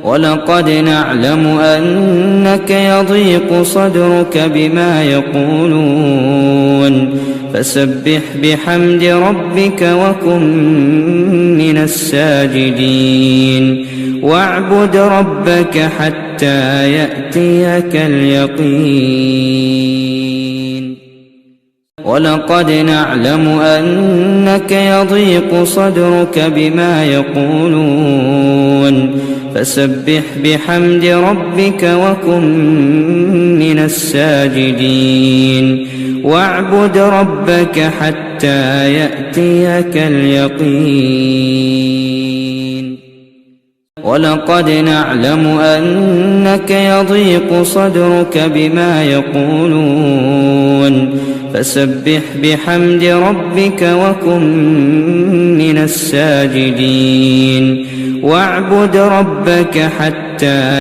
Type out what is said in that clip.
ولقد نعلم أنك يضيق صدرك بما يقولون فسبح بحمد ربك وكن من الساجدين واعبد ربك حتى يأتيك اليقين. ولقد نعلم أنك يضيق صدرك بما يقولون فسبح بحمد ربك وكن من الساجدين واعبد ربك حتى يأتيك اليقين. ولقد نعلم أنك يضيق صدرك بما يقولون فسبح بحمد ربك وكن من الساجدين واعبد ربك حتى